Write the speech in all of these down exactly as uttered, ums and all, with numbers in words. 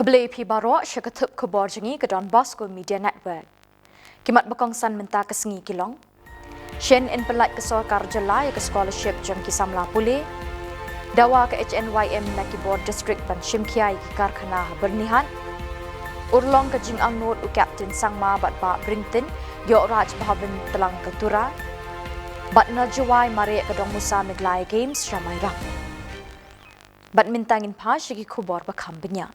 Khublei phi baroh sha ka thup khubor jong ngi ka Don Bosco Media Network. Ki mat ba kongsan mynta ka sngi ki long: Shen in pyllait ka sorkar jylla ïa ka scholarship jong ki samla pule. Dawa ka H N Y M na ki bor district ban shim khia ïa ki karkhana ha Byrnihat. Urlong ka jingangnud u Captain Sangma bad Bah Brington ïoh Raj Bhavan tlang ka Tura. Bad na Jowai mareh ka Dongmusa Meghalaya Games sha Mairang. Bad mynta ngin phai sha ki khubor ba kham bniah.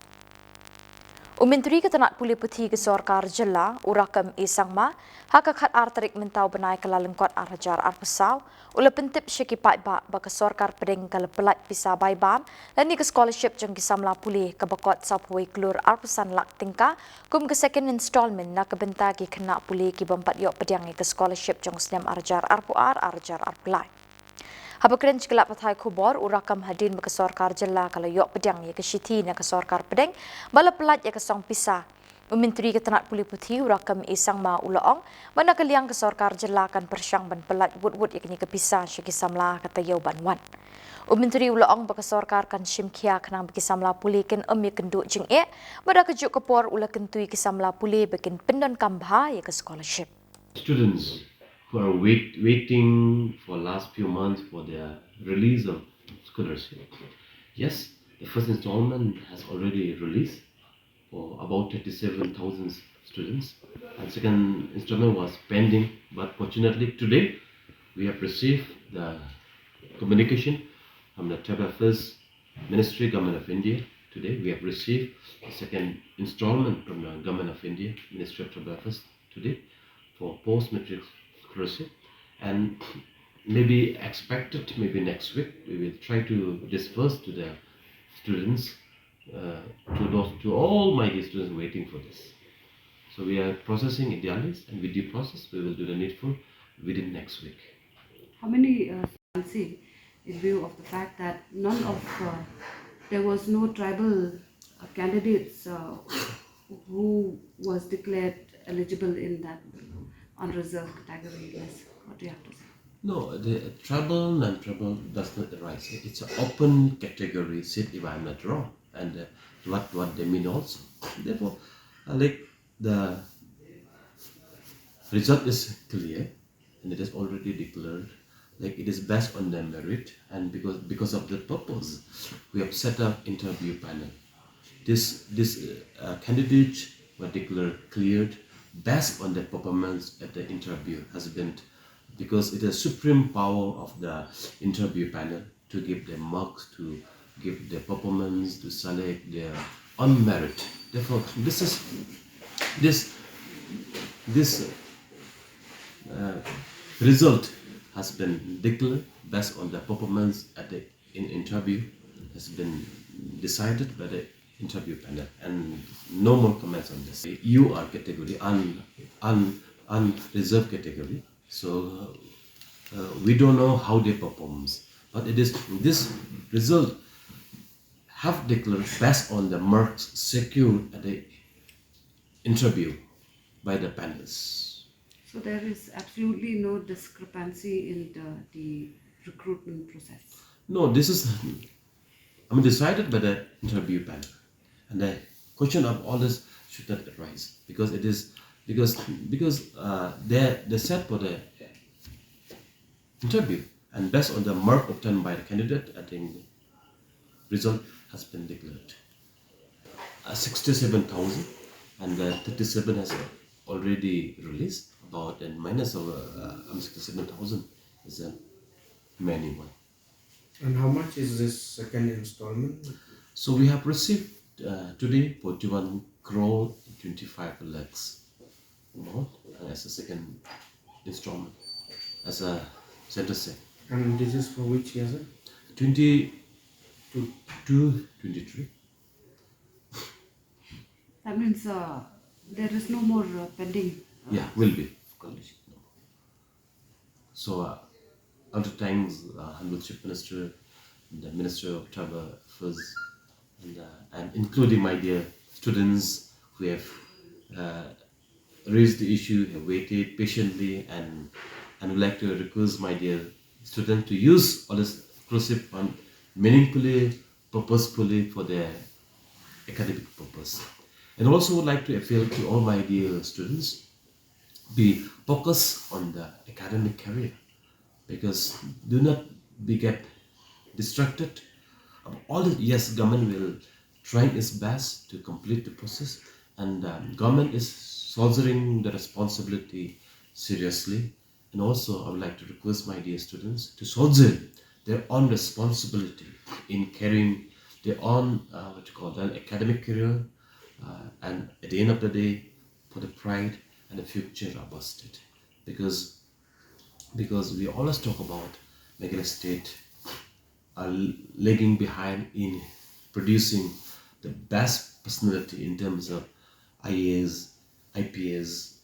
U Myntri ka tnat pule puthi ka sorkar jylla, u Rakkam A Sangma, ha ka khatar tarik mynta u bnai Kyllalyngkot ar hajar arphew saw, u la pyntip sha ki paidbah ba ka sorkar pdeng ka la pyllait pisa bai bam lane ka scholarship jong ki samla pule kaba kot sawphew wei klur arphew san lak tyngka kum ka second installment na ka bynta ki khynnah pule ki bym pat ïoh pdiang ïa ka scholarship jong u snem ar hajar arphew ar ar hajar arphew lai. Haba kren sha ki lad pathai khubor, u Rakkam, hadien ba ka sorkar jylla ka la ïoh pdiang ïa ka shithi na ka sorkar pdeng ba la pyllait ïa ka song pisa, u Myntri ka tnat pule puthi, u Rakkam A Sangma, u la ong ba na ka liang ka sorkar jylla kan pyrshang ban pyllait wut wut ïa kane ka pisa sha ki samla ha ka taïew ban wan. U Myntri u la ong ba ka sorkar kan shim khia khnang ba ki samla pule kin ym ïakynduh jingeh, bad ha kajuh ka por u la kyntu ïa ki samla pule ba kin pyndonkam bha ïa ka scholarship. Students who are wait, waiting for last few months for their release of scholarship. Yes, the first installment has already released for about thirty-seven thousand students. And second installment was pending, but fortunately today we have received the communication from the Tribal Affairs Ministry, Government of India. Today we have received the second installment from the Government of India, Ministry of Tribal Affairs, today for post-matric scholarship, and maybe expected maybe next week we will try to disperse to the students, uh, to those, to all my students waiting for this. So we are processing it daily, and with due process we will do the needful within next week. How many, uh, in view of the fact that none of, uh, there was no tribal, uh, candidates, uh, who was declared eligible in that unreserved category list. What do you have to say? No, the tribal, non-tribal does not arise. It's an open category seat, if I'm not wrong. And, uh, what, what they mean also. Therefore, uh, like, the result is clear and it is already declared. Like, it is based on their merit, and because, because of the purpose, we have set up interview panel. This, this, uh, candidates were declared cleared based on their performance at the interview has been, because it is supreme power of the interview panel to give their marks, to give their performance, to select their own merit. Therefore, this is, this, this, uh, result has been declared based on the performance at the in interview has been decided by the interview panel, and no more comments on this. U R category, un, un, unreserved category. So, uh, we don't know how they performs, but it is this result have declared based on the marks secured at the interview by the panelists. So there is absolutely no discrepancy in the, the recruitment process. No, this is, I mean, decided by the interview panel, and the question of all this should not arise because it is, because, because, uh, they, they set for the interview, and based on the mark obtained by the candidate, I think the result has been declared. Uh, sixty-seven thousand, and the thirty-seven has already released, about a minus of, uh, um, sixty-seven thousand is a remaining one. And how much is this second installment? So we have received, uh, today forty-one crore twenty-five lakhs amount, uh, as a second installment, as a center sale. And this is for which year, sir? Twenty-two, twenty-three. That means, uh, there is no more, uh, pending, uh, yeah, will be. Scholarship. So, uh, all the thanks, uh, Honorable Chief Minister, the Minister of Tribal Affairs, and, uh, and including my dear students who have, uh, raised the issue, have waited patiently, and, and would like to request my dear students to use all this scholarship fund meaningfully, purposefully for their academic purpose. And also would like to appeal to all my dear students, be focused on the academic career, because do not be get distracted. Of all the, yes, government will trying its best to complete the process, and um, government is shouldering the responsibility seriously. And also, I would like to request my dear students to shoulder their own responsibility in carrying their own, uh, what you call them, academic career, uh, and at the end of the day, for the pride and the future of our state. Because, because we always talk about Meghalaya State are lagging behind in producing the best personality in terms of I A S, I P S,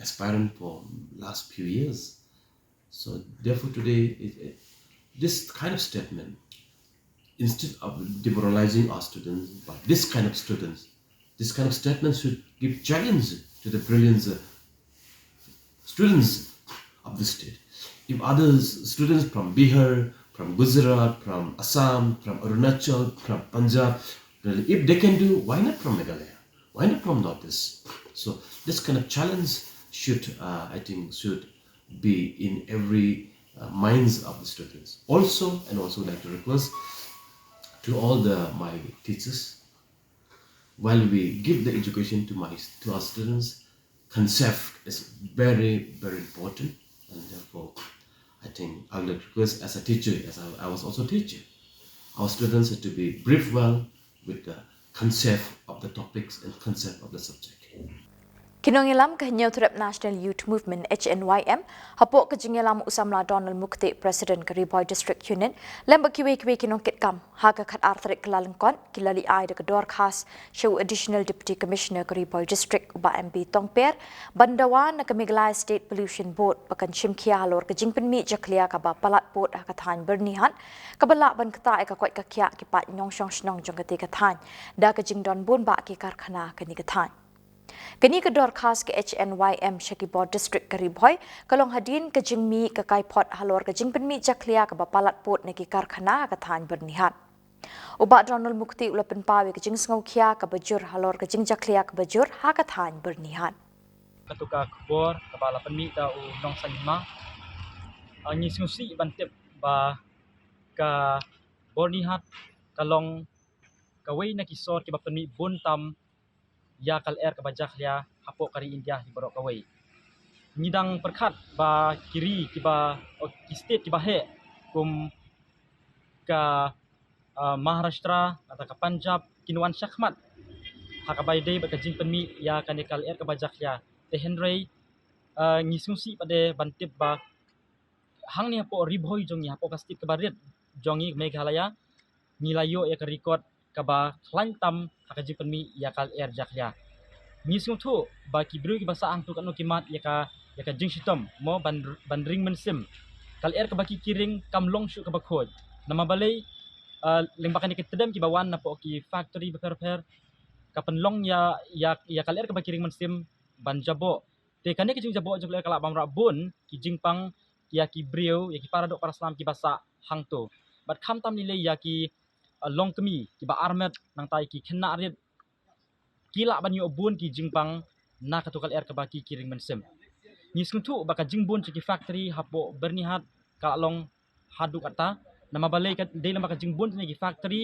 aspirant for last few years. So therefore today, it, it, this kind of statement, instead of demoralizing our students by this kind of students, this kind of statement should give challenge to the brilliance of students of the state. If other students from Bihar, from Gujarat, from Assam, from Arunachal, from Punjab, if they can do, why not from Meghalaya? Why not from Northeast? So this kind of challenge should, uh, I think, should be in every uh, minds of the students. Also, and also would like to request to all the my teachers, while we give the education to my to our students, concept is very, very important, and therefore, I think I would like to request as a teacher, as I, I was also a teacher, our students have to be briefed well with the concept of the topics and concept of the subject. Ki nongïalam ka Hynñiewtrep Trep National Youth Movement, H N Y M, hapoh ka jingïalam u samla Donald Muktih, President ka Ri Bhoi District Union, lem bad kiwei kiwei ki nongkitkam, ha ka khatar tarik Kyllalyngkot, ki la leit ai da ka dorkhas sha u Additional Deputy Commissioner ka Ri Bhoi District, u Bah M B Tongper, ban dawa na ka Meghalaya State Pollution Board ba kan shim khia halor ka jingpynmih jakhlia kaba palat pud ha ka thaiñ Byrnihat, kaba lah ban ktah ïa ka koit ka khiah ki paid nongshong shnong jong katei ka thaiñ da ka jingdon bun bah ki karkhana ha kane ka thaiñ. Kane ka dorkhas ka H N Y M sha ki bor district ka Ri Bhoi ka long hadien ka jingmih ka kaiphod halor ka jingpynmih jakhlia kaba palat pud na ki karkhana ha ka thaiñ Byrnihat. U Bah Donald Muktih u la pynpaw ïa ka jingsngewkhia kaba jur halor ka jingjakhlia kaba jur ha ka thaiñ Byrnihat. Katu ka khubor kaba la pynmih da u Nongsaiñ Hima, ngi sngewsih ban tip ba ka Byrnihat ka long kawei na ki sor kiba pynmih bun tam ïa ka lyer kaba jakhlia hapoh ka ri India hi baroh kawei. Ngi dang pyrkhat ba ki ri kiba, ki state kiba heh kum ka Maharashtra, kata ka Punjab, kin wan shakhmat ha kaba ïadei bad ka jingpynmih ïa kane ka lyer kaba jakhlia. Te hynrei ngi sngewsih pat de ban tip ba hangne hapoh Ri Bhoi jong ngi, hapoh ka state kaba rit jong ngi Meghalaya, ngi la ïoh ïa ka record kaba khlaiñ tam ha ka jingpynmih ïa ka lyer jakhlia. Ngi sngewthuh ba ki briew kiba sah hangto katno ki mad ïa ka, ïa ka jingshitom mo ban, ban ring mynsiem. Ka lyer kaba ki, ki ring kam long shuh kaba khuid. Namar balei, lyngba kane ka tdem kiba wan napoh ki factory bapher bapher ka pynlong ïa, ïa, ïa ka lyer kaba ki ring mynsiem ban jaboh. Te kane ka jingjaboh jong ka lyer ka lah ban wanrah bun ki jingpang ïa ki briew, ïa ki para doh para snam kiba sah hangto. Bad khamtam lei lei ïa ki longkmie kiba armet nangta ïa ki khynnah rit ki lah ban ïoh bun ki jingpang na kato ka lyer kaba ki, ki ring mynsiem. Ngi sngewthuh ba ka jingbun jong ki factory hapoh Byrnihat ka lah long haduh katta. Namar balei, ka dei lyngba ka jingbun jong ki factory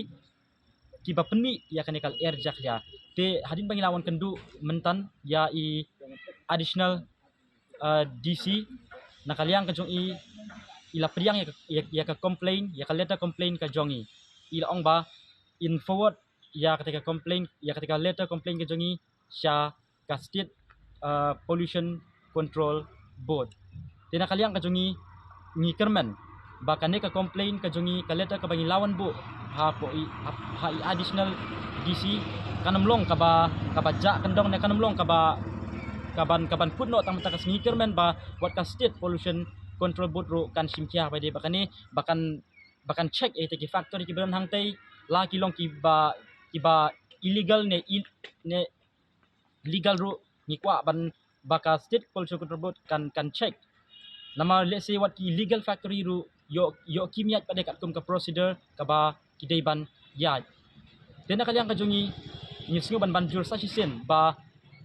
kiba pynmih ïa kane ka lyer jakhlia. Te hadien ba ngi la wan kynduh mynta ïa i additional D C, na ka liang ka jong i, i la pdiang ïa ka, ïa ka complaint, ïa ka letter complaint ka jong i. I la ong ba in forward ïa kata ka complaint, ïa kata ka letter complaint ka jong i sha ka State Pollution Control Board. Te na ka liang ka jong i, ngi kyrmen ba kane ka complaint ka jong i, ka letter kaba ngi la wan buh hapoh i, ha i additional D C, kan ym long kaba, kaba jah kyndong ne kan ym long kaba, kaban, kaban kut noh tang mynta ka sngi. Kyrmen ba wat ka State Pollution Control Board ruh kan shim khia ba dei ba kane, ba kan, ba kan check ïa kita ki factory kiba don hangtei, la ki long kiba, kiba illegal ne, ne legal ruh ngi kwah ban ba ka State Pollution Control Board kan, kan check. Namar lehse wat ki illegal factory ruh ïoh, ïoh kim ïaid pat de katkum ka procedure kaba ki dei ban ïaid. Te na ka liang ka jong i, Ngi sngew ban ban jur sa shisien ba,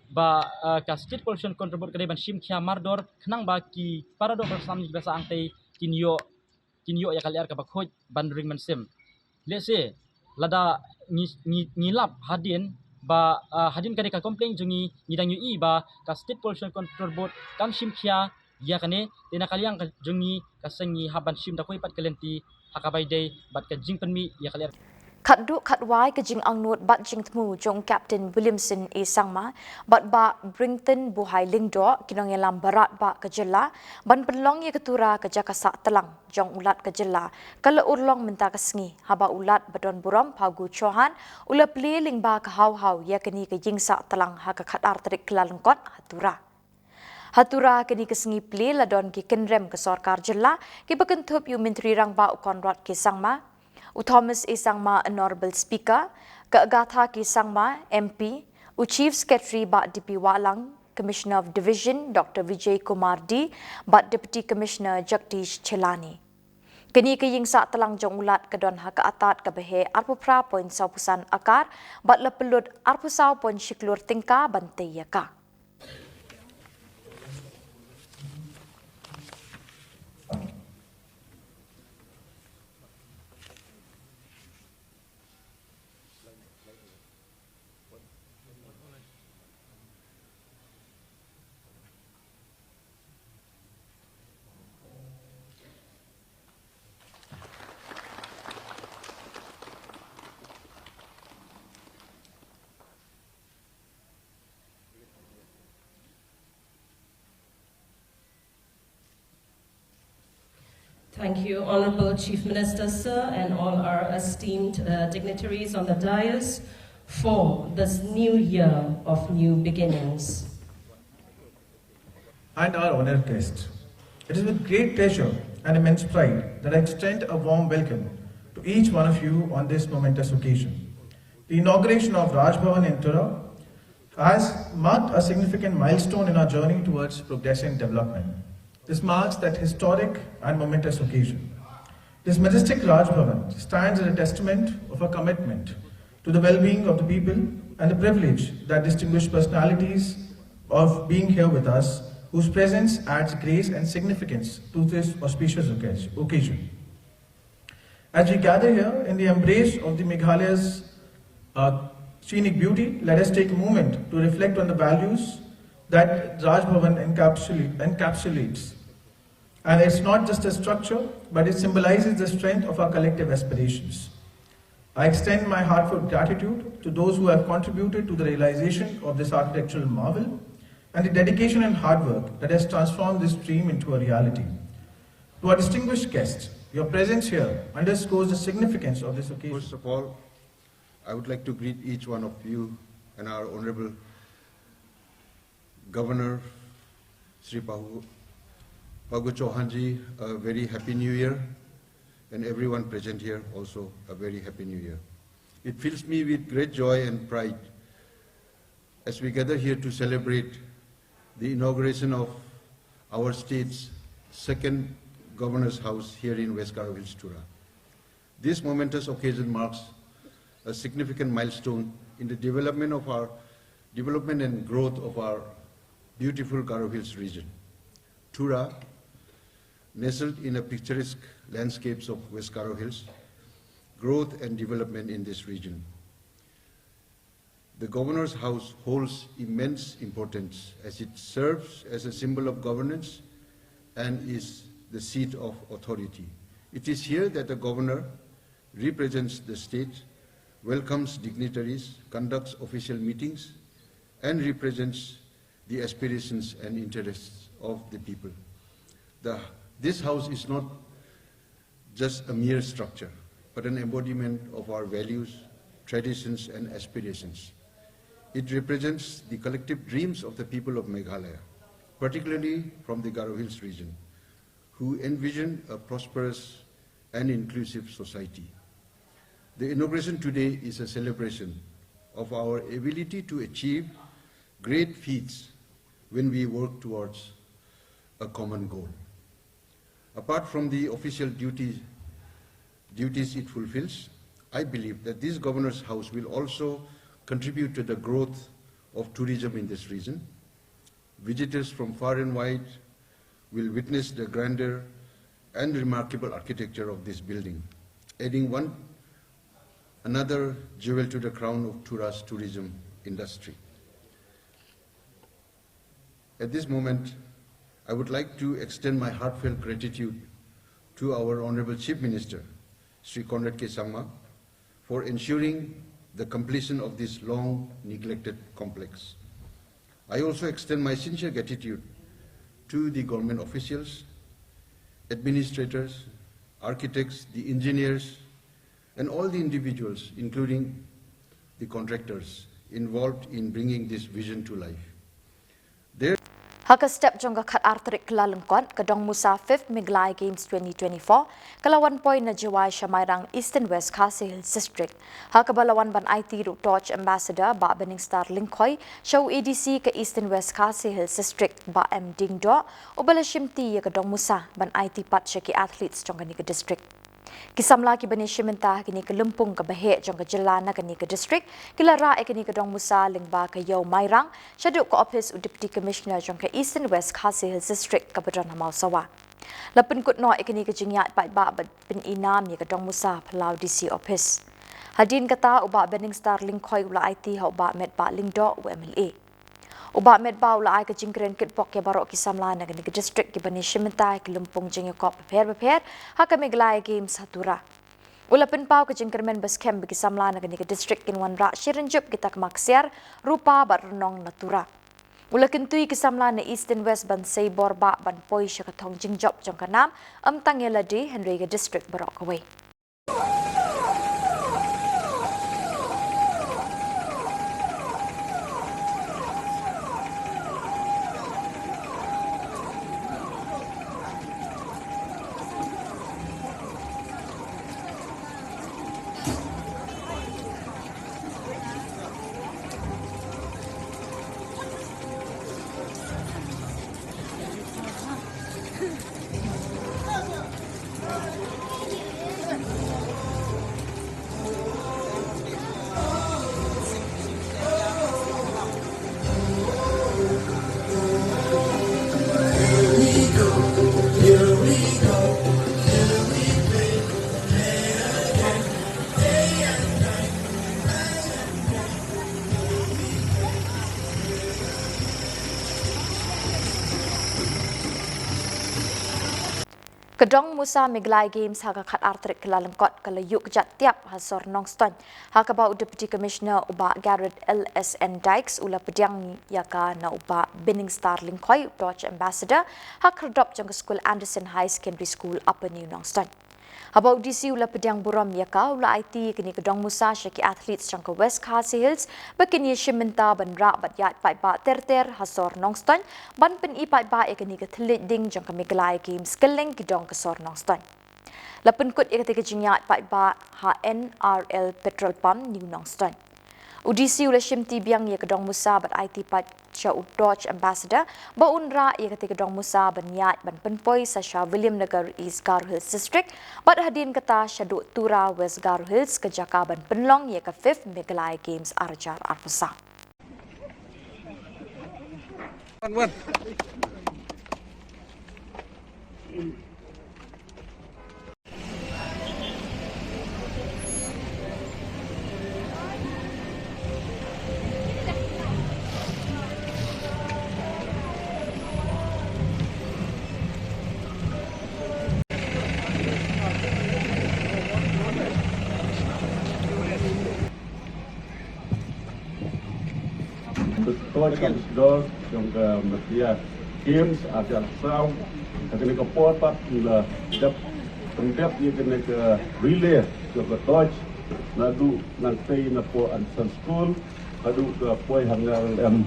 ba, eh, ka State Pollution Control Board ka dei ban shim khia mardor khnang ba ki para doh para sam kiba sah hangtei kin ïoh, kin ïoh ïa ka lyer kaba khuid ban ring mynsiem. Lehse lada ngi, ngi, ngi lap hadien ba, ah, hadien ka dei ka complaint jong ngi, ngi dang ïohi ba ka State Pollution Control Board kam shim khia ïa kane, te na ka liang ka jong ngi ka seng ngi hap ban shim da kawei pat ka lynti ha kaba ïadei bad ka jingpynmih ïa ka lyer. Khatduh khatwai ka jingangnud bad jingthmu jong Captain Williamson A Sangma bad Bah Brington Buhai Lyngdoh, ki nongïalam barat bah ka jylla, ban pynlong ïa ka Tura ka jaka sah tlang jong u Lat ka jylla, ka la urlong mynta ka sngi, haba u Lat badonburom Phagu Chauhan u la plie lyngba ka haw haw ïa kane ka ïing sah tlang ha ka khatar tarik Kyllalyngkot ha Tura. Ha Tura kane ka sngi plie la don ki kynrem ka sorkar jylla, kiba kynthup ïa u Myntri Rangbah u Conrad K Sangma, u Thomas A Sangma, Honourable Speaker, ka Agatha K Sangma, M P, u Chief Secretary Bah D P Wahlang, Commissioner of Division Doctor Vijay Kumar D, bad Deputy Commissioner Jagdish Chelani. Kane ka ïing sah tlang jong u Lat ka don ha ka attad kaba heh arphew phra point saw phew san akar bad la pynlut arphew saw point shi klur tyngka ban tei ïa ka. Thank you, Honorable Chief Minister, sir, and all our esteemed, uh, dignitaries on the dais for this new year of new beginnings. And our honored guest. It is with great pleasure and immense pride that I extend a warm welcome to each one of you on this momentous occasion. The inauguration of Raj Bhavan in Tura has marked a significant milestone in our journey towards progressive development. This marks that historic and momentous occasion. This majestic Raj Bhavan stands as a testament of our commitment to the well-being of the people and the privilege that distinguished personalities of being here with us, whose presence adds grace and significance to this auspicious occasion. As we gather here in the embrace of the Meghalaya's, uh, scenic beauty, let us take a moment to reflect on the values that Raj Bhavan encapsula-, encapsulates. And it's not just a structure, but it symbolizes the strength of our collective aspirations. I extend my heartfelt gratitude to those who have contributed to the realization of this architectural marvel and the dedication and hard work that has transformed this dream into a reality. To our distinguished guests, your presence here underscores the significance of this occasion. First of all, I would like to greet each one of you and our Honorable Governor Shri Phagu, Phagu Chauhan ji, a very happy new year, and everyone present here also a very happy new year. It fills me with great joy and pride as we gather here to celebrate the inauguration of our state's second governor's house here in West Garo Hills, Tura. This momentous occasion marks a significant milestone in the development of our, development and growth of our beautiful Garo Hills region. Tura, nestled in a picturesque landscapes of West Garo Hills, growth and development in this region. The Governor's House holds immense importance as it serves as a symbol of governance and is the seat of authority. It is here that the Governor represents the state, welcomes dignitaries, conducts official meetings, and represents the aspirations and interests of the people. The, this house is not just a mere structure, but an embodiment of our values, traditions, and aspirations. It represents the collective dreams of the people of Meghalaya, particularly from the Garo Hills region, who envision a prosperous and inclusive society. The inauguration today is a celebration of our ability to achieve great feats when we work towards a common goal. Apart from the official duty, duties it fulfills, I believe that this Governor's House will also contribute to the growth of tourism in this region. Visitors from far and wide will witness the grandeur and remarkable architecture of this building, adding one another jewel to the crown of Tura's tourism industry. At this moment, I would like to extend my heartfelt gratitude to our Honorable Chief Minister, Shri Conrad K Sangma, for ensuring the completion of this long neglected complex. I also extend my sincere gratitude to the government officials, administrators, architects, the engineers, and all the individuals, including the contractors, involved in bringing this vision to life. There Ha ka step jong ka khat ar tarik Kyllalyngkot, ka Dongmusa Fifth Meghalaya Games twenty twenty-four ka la wan poi na Jowai sha Mairang, Eastern West Khasi Hills District, ha kaba la wan ban aiti da u Torch Ambassador Bah Binningstar Lyngkhoi, sha u A D C ka Eastern West Khasi Hills District Bah M Diengdoh, uba la shimti ïa ka Dongmusa ban aiti pat sha ki athletes jong kane ka district. Ki samla kiban ïashim bynta ha kane ka lympung kaba heh jong ka jylla na kane ka district ki la rah ïa kane ka Dongmusa lyngba ka Ïew Mairang shaduh ka ophis u Deputy Commissioner jong ka Eastern West Khasi Hills District kaba don ha Mawsawa. La pynkut noh ïa kane ka jingïaid paidbah bad pyn-i nam ïa ka Dongmusa phyllaw D C ophis. Hadien kata, u Bah Binningstar Lyngkhoi u la aiti ha u Bah Metbah Lyngdoh, u M L A. U Bah Metbah u la ai ka jingkren kitbok ïa baroh ki samla na kane ka district kiban ïashim bynta ha ki lympung jingïakop bapher bapher ha ka Meghalaya Games ha Tura. U la pynpaw ka jingkyrmen ba skhem ba ki samla na kane ka district kin wanrah shirin jup kita ki maksiar, rupa bad rnong na Tura. U la kyntu ïa ki samla na Eastern West ban sei bor bah ban poi sha ka thong jingjop jong ka nam, ym tang ïa lade hynrei ka district baroh kawei. Ka Dongmusa Meghalaya Games ha ka khat ar tarik Kyllalyngkot ka la ïuh kjat tiap ha sor Nongstoiñ, ha kaba u Deputy Commissioner u Bah Garod L S N Dykes u la pdiang ïa ka na u Bah Binningstar Lyngkhoi, u Torch Ambassador, ha khyrdop jong ka skul Anderson High Secondary School, Upper New Nongstoiñ. Haba u D C u la pdiang burom ïa ka, u la aiti ïa kane ka Dongmusa sha ki athletes jong ka West Khasi Hills ba kin ïashim bynta ban rah bad ïaid paidbah ter ter ha sor Nongstoiñ ban pyn-i paidbah ïa kane ka thylliej ding jong ka Meghalaya Games kylleng ki dong ka sor Nongstoiñ. La pynkut ïa kata ka jingïaid paidbah ha N R L Petrol Pump, New Nongstoiñ. U D C u la shimti biang ïa ka Dongmusa bad aiti pat sha u Torch Ambassador ba un rah ïa kata ka Dongmusa ban ïaid ban pynpoi sa sha Williamnagar, East Garo Hills District, bad hadien kata shaduh Tura, West Garo Hills, ka jaka ban pynlong ïa ka Fifth Meghalaya Games ar hajar arphew saw. Ka Ambassador jong ka Meghalaya Games ar hajar arphew saw, ha kane ka por pat ngi la dep pyndep ïa kane ka relay jong ka Torch naduh nangtei na poh Anderson School haduh ka poi ha N R L M,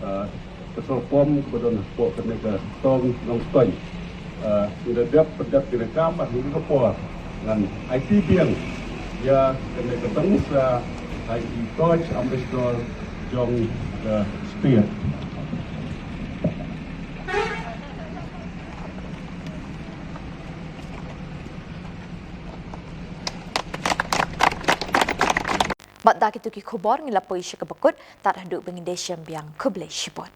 ah, Petrol Pump kaba don hapoh kane ka thong Nongstoiñ. Ah, ngi la dep pyndep kane ka kam ha kane ka por. Ngan aiti biang ïa kane ka Dongmusa ha i Torch Ambassador jong ka state. Bad da kito ki khubor ngi la poi sha kaba kut, tad haduh ba ngin da shem biang, khublei shibun.